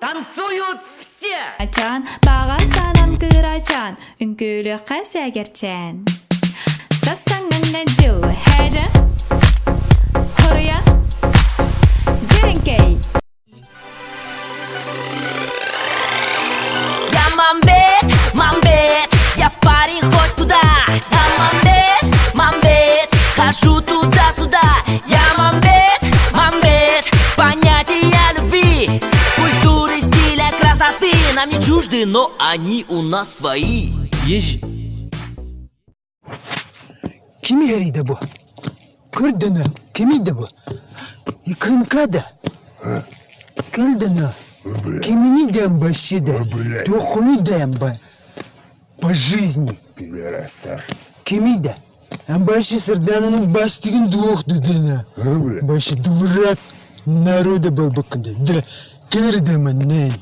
Танцуют все! Ачаан, баҕар санам кырачаан, үҥкүүлүөххэ сэгэрчээн. Сассаҥҥа дьыл һээдьэ, хоруйа, дьэрэҥкэй. Я мамбет, мамбет, я парень хоть куда. Я мамбет, мамбет, хожу туда-сюда. Я мамбет, мамбет, понятия любви, культуры, стиля, красоты нам не чужды, но они у нас свои. Ежь. Кими эрийдэ бу? Көрдөнө, кимий да бу? Икынка да? Көрдөнө, кимини дэм вообще да? Туохуну дэм ба? По жизни. Кимий да? Амбаши Сардананың бастыгын двух дудена. Вообще дурак народа был бы да. Кырдаман.